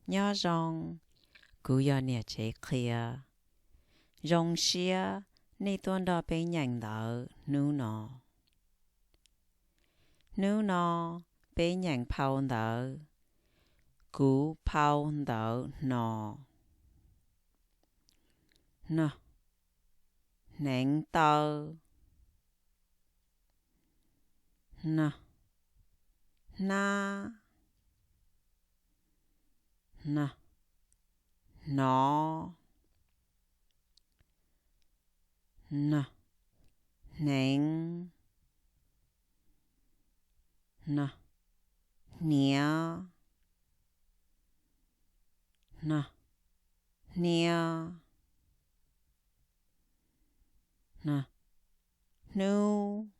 Nyob zoo, kuv yog niam tsev qhia. Zoo siab nej tuaj nrog peb nyeem ntawv hnub no. Hnub no peb nyeem phau ntawv Kuv phau ntawv hno. Hno, hneev taw. Hno, hnab. Hno, hnov. Hno, hneev. Hno, hniav. Hno, hnia. Hno, hnub.